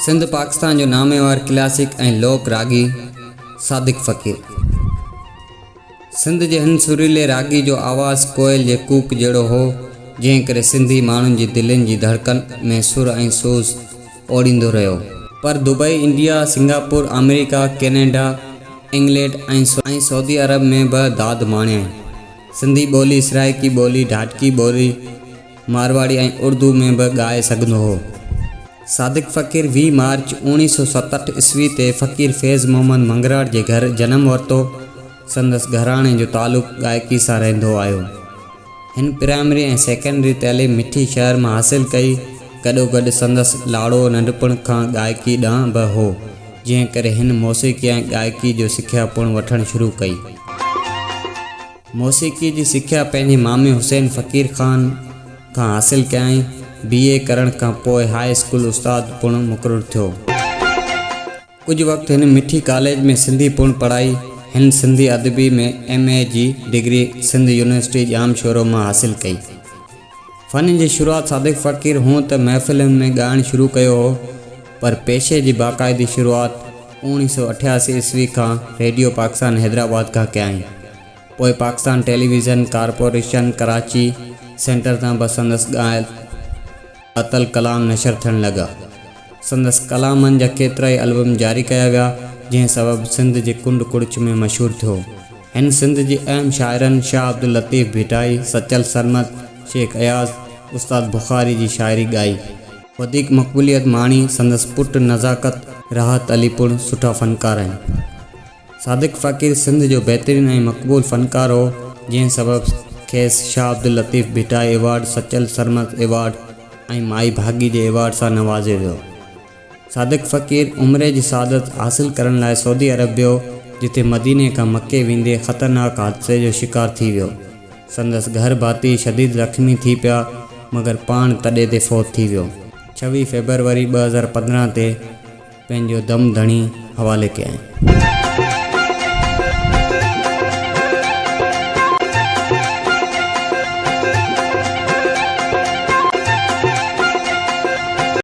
سنڌ پاڪستان جو ناميوار ڪلاسڪ ۽ لوڪ راڳي صادق فقير. سنڌ جي هن سريلي راڳي جو آواز ڪوئل جي ڪوڪ جهڙو هو، جنهن ڪري سنڌي ماڻهن جي دلين جي ڌڙڪن ۾ سر ۽ سوز اوڙيندو رهيو. پر دبئي، انڊيا، سنگاپور، آمريڪا، ڪينيڊا، انگلينڊ ۽ سعودي عرب ۾ به داد ماڻيائين. سنڌي ٻولي، سرائيڪي ٻولي، ڍاٽڪي ٻولي، مارواڙي ۽ اردو ۾ به ڳائي سگهندو هو. صادق فقير 20 مارچ 1967 عيسوي تي فقير فيض محمد منگراڙ جي گهر جنم ورتو. سندس گهراڻي جو تعلق ڳائڪي سان رهندو آيو. هن پرائمري ۽ سيڪنڊري تعليم مٺي شهر مان حاصل ڪئي. گڏوگڏ سندس لاڙو ننڍپڻ کان ڳائڪي ڏانهن به هو، جنهن ڪري هن موسيقي ۽ ڳائڪي جو سکيا پڻ وٺڻ شروع ڪئي. موسيقيء جي سکيا پنهنجي مامي حسين فقير خان کان حاصل ڪيائين. بي. اي ڪرڻ کان پوء هاء اسڪول استاد پڻ مقرر ٿيو. ڪجهه وقت هن مٺي ڪاليج ۾ سنڌي پڻ پڙهائي. هن سنڌي ادبي ۾ ايم. اي جي ڊگري سنڌ يونيورسٽي ڄام شورو مان حاصل ڪئي. فن جي شروعات صادق فقير هونء ته محفلن ۾ ڳائڻ شروع ڪيو هو، پر پيشي جي باقاعدي شروعات 1988 عيسوي کان ريڊيو پاڪستان حيدرآباد کان ڪيائين. پوء Pakistan television corporation Karachi centre تان به سندس ڳايل ڳاتل ڪلام نشر ٿيڻ لڳا. سندس ڪلامن جا ڪيترائي البم جاري ڪيا ويا، جنهن سبب سنڌ جي ڪنڊ ڪڙڇ ۾ مشهور ٿيو. هن سنڌ جي اهم شاعرن شاهه عبداللطيف ڀٽائي، سچل سرمد، شيخ اياز، استاد بخاري جي شاعري ڳائي. وڌيڪ مقبوليت ماڻي. سندس پٽ نزاڪت راحت علي پڻ سٺا فنڪار آهن. صادق فقير سنڌ جو بهترين ۽ مقبول فنڪار هو، جنهن سبب کيس شاهه عبداللطيف ڀٽائي ايوارڊ، سچل سرمست ايوارڊ ۽ مائي ڀاڳي جي ايوارڊ سان نوازيو ويو. صادق فقير عمري جي سعادت حاصل ڪرڻ لاء سعودي عرب ويو، جتي مديني کان مڪي ويندي خطرناڪ حادثي جو شڪار ٿي ويو. سندس گهر ڀاتي شديد زخمي ٿي پيا، مگر پاڻ تڏي تي فوت ٿي ويو. 26 فيبروري 2015 تي پنهنجو دم ڌڻي حوالي ڪيائين.